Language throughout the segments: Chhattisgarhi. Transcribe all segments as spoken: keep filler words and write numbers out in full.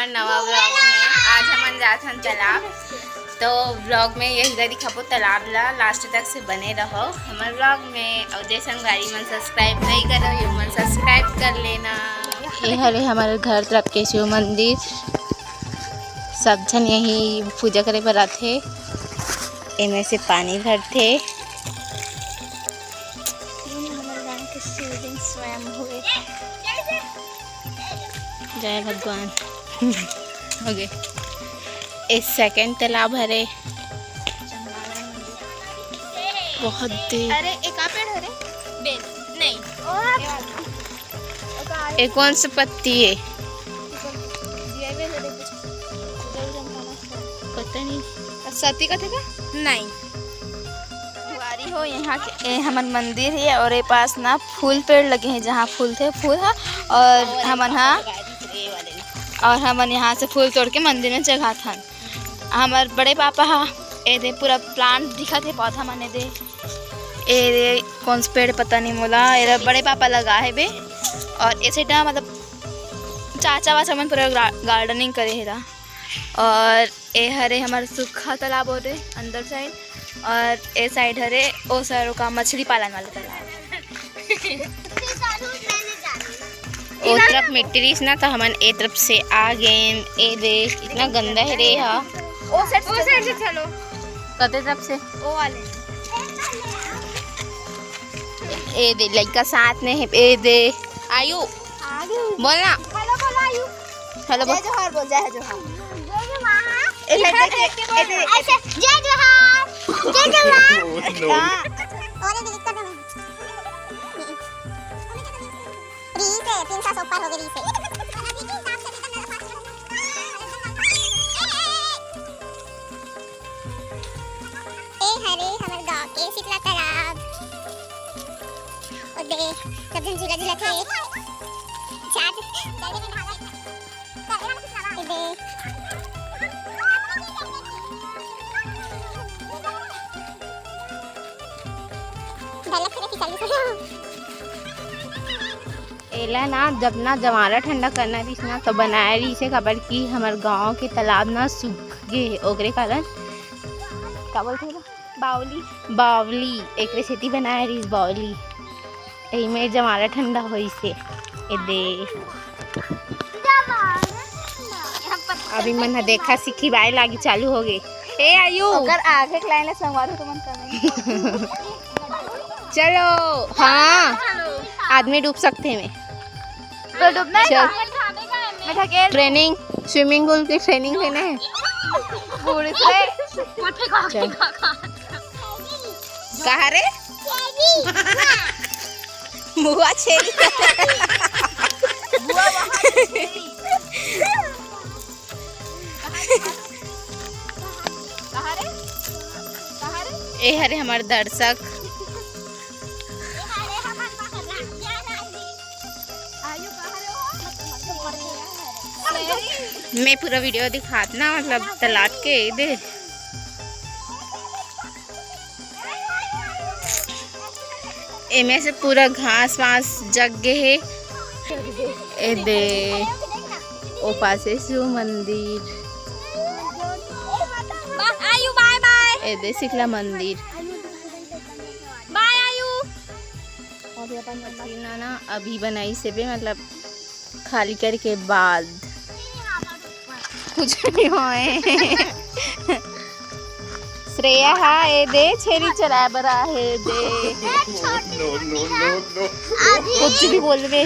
नवा व्लॉग में आज हमन जात हन तालाब। तो व्लॉग में यही ला दिखाबो, तालाब ला लास्ट तक से बने रहो हमर व्लॉग में। और जे संगवारी मन सब्सक्राइब नहीं करो, ये मन सब्सक्राइब कर लेना। ये हरे हमर घर तरफ के शिव मंदिर, सब झन यही पूजा करे बर आथे। एमे से पानी भरथे। ये हमर गांव के शिवलिंग स्वयं हुए। जय भगवान। हो गए। ए सेकंड तालाब हरे। बहुत देर। अरे, एक आ पेड़ हरे? बेल। नहीं। ए कौन सी पत्ती है? पता नहीं। सती कथे का? नहीं। दुआरी हो यहाँ के, ए हमर मंदिर हे और ए पास ना फूल पेड़ लगे हैं, जहाँ फूल थे फूल हा। और हमन हा, और हमन यहाँ से फूल तोड़ के मंदिर में चघाथन। हमर बड़े पापा हा, ए दे पूरा प्लांट दिखत हे, पौधा मन ए दे, ए दे कौन से पेड़ पता नहीं मोला, ए बड़े पापा लगा हे बे। और ऐसे टा मतलब चाचा वाचा मन पूरा गा-, गार्डनिंग करे हे रा। और ए हरे हमर सूखा तालाब होते अंदर साइड, और ए साइड हरे ओ सर का मछली पालन वाला तालाब। ओ तरफ मिट्टी रहिस ना, तो हमन ए तरफ से आ गेन। ए दे, इतना गंदा है रे हा। ओ साइड से, ओ साइड से चलो। कते तरफ से? ओ वाले। ए दे, लइका साथ में है। ए दे, आयु, आ गई। बोलना। हेलो बोलो आयु। हेलो बोल। जय जोहार बोल, जय जोहार। जय जोहार। ए दे, देख, ए दे, ए दे। अच्छा, जय जोहार। जय जोहार। हाँ। और ये डिलीट कर दो। रीस है, तीन सौ से ऊपर हो गई रीस है। ए हरे हमर गांव के शीतला तालाब। ओ दे, सब झन झूला झूलत हे। जा, जल्दी में नहा ले। ए दे। ढलक के फिसल फिसल। एला ना, जब ना जमारा ठंडा करना रहिस ना, तो बनाए रहिस हे, काबर कि हमर गांव के तालाब ना सूख गे हे, ओकरे कारण का बोलथे एला? बावली। बावली, एकरे सेती बनाए रहिस बावली। एमे जमारा ठंडा होइस हे। ए दे। अभी मन ह देखा सीखी बाय लागी चालू हो गे। ए आयु। ओकर आगे के लाइन ला संगवारी हो तुमन कमेंट। चलो, हाँ। आदमी डूब सकथे एमे। तो डूबना है चल। का? मैं ढकेल ट्रेनिंग, स्विमिंग पूल की ट्रेनिंग देना है। बूढ़े से। चल। कहाँ रे? मुआ छेरी। बुआ वहाँ छेरी। कहाँ रे? कहाँ रे? ए हरे हमर दर्शक। मैं पूरा वीडियो दिखात ना, मतलब तालाब के ए दे। एमे से पूरा घास वास जग गे हे। ए दे, ओ पासे शिव मंदिर। बस आयु, बाय बाय। ए दे शीतला मंदिर। बाय आयु। अभी अपन मशीन ना, ना अभी बनाई से बे, मतलब खाली करके बाद कुछ नहीं होए। श्रेया हा ए दे छेरी चराए बर आहे दे। No, no, no, no। कुछ भी बोलबे।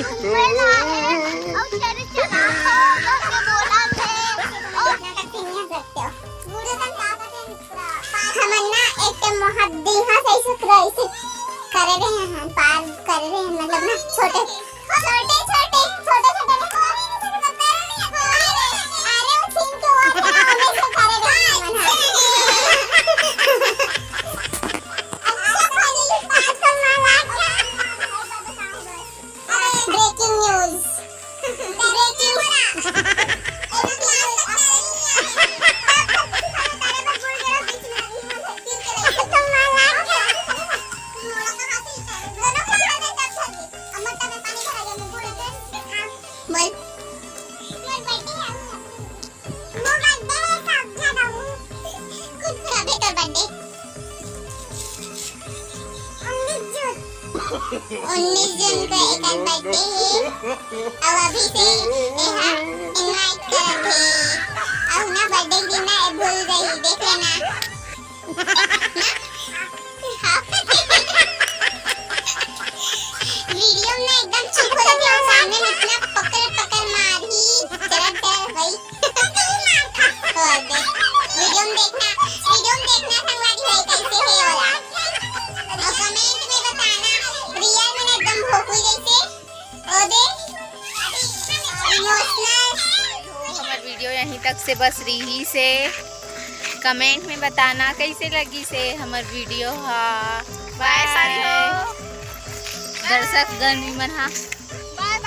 हमन ना एक मोहत दीहा से ऐसे करे रहे हैं, पार करे रहे हैं, मतलब ना छोटे छोटे, छोटे, छोटे, छोटे। अरे, वो छीन के वो क्या, हमें से करे गए हैं, मन है। अच्छा, खाली पाँच सौ माला क्या? Breaking news। Breaking news। उन्नीस जून को एकर बर्थडे हे, अउ अभी से एहा इनवाइट करत हे। अउ ना बर्थडे के दिन ना ए भूल गई, देख लेना। वीडियो में एकदम चुप हो जाती है, सामने में इतना पकड़ पकड़ मारी, चला चल भाई। और देख, वीडियो में देखना, वीडियो में देखना संगवारी भाई कैसे है ओला। और कमेंट में बताना, रियल में ना एकदम भोकू जैसे। ओ दे, इमोशनल। हमर वीडियो यहीं तक से बस रही से। कमेंट में बताना कैसे लगी से हमर वीडियो हा। बाय सारी हो। दर्शक गण मन हा। बाय